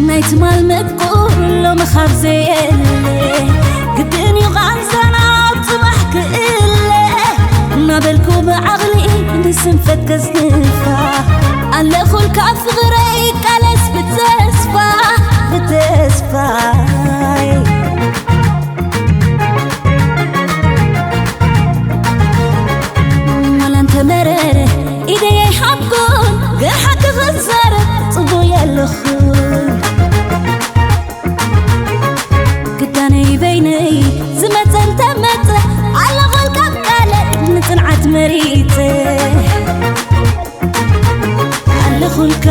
ናይ ትማል መጥቁ ሎሚ ካብ ዘየለ፣ ግድን እዩ ቃንዛና ኣብ ጽባሕ ክእለ። እናበልኩ ብዓቕሊ ንስንፈት ከዝንፋ፣ ኣለኹልካ ፍቕረይ ቃለስ ብተስፋ፣ ብተስፋይ። ዋላ እንተመረረ ኢደይ ኣይሓብኩን፣ ግን ሓቂ ክዛረብ ጽቡይ ኣለኹን። ክዳነይ በይነይ ዝመጸ እንተመጸ፣ ኣለኹልካ ቃለ ንጽንዓት መሪጸ። ኣለኹልካ